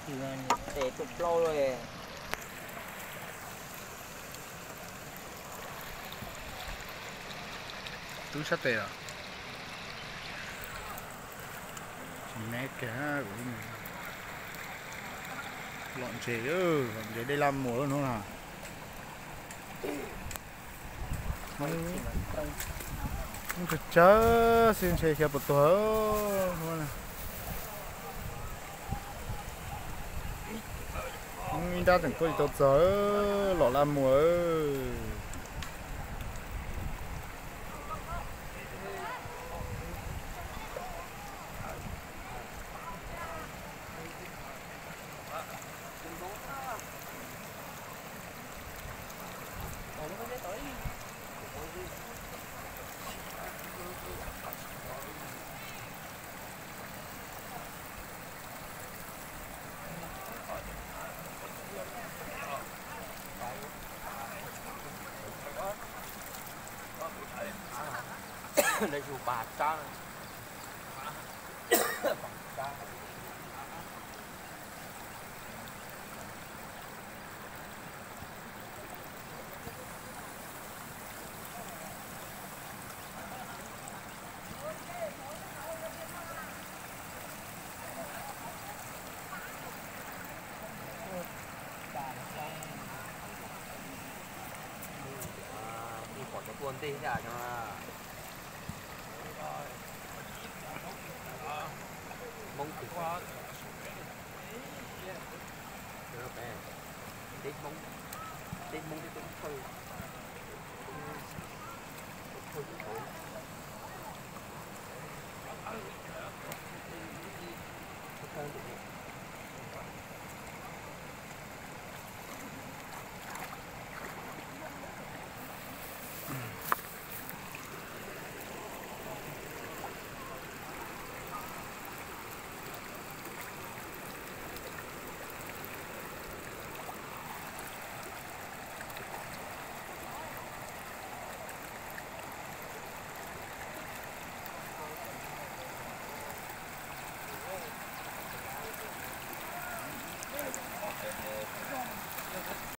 Tes tuaj plaub li. Tub sab tes los? Tsis neb kiag. Lom ntses, lom ntses dej laj muas lub hnub no. Hnub tsawg tsawg xwb ntshe xyov puas tuag. Ib nrab tseem tuaj tsis tau txog, lom laj muas. Lawv zus pas tsab. Pom cov tuaj ntej thiab cov no. Hmoob twg? Teb Hmoob, teb Hmoob thiab teb Thawj, teb Thawj teb Hmoob.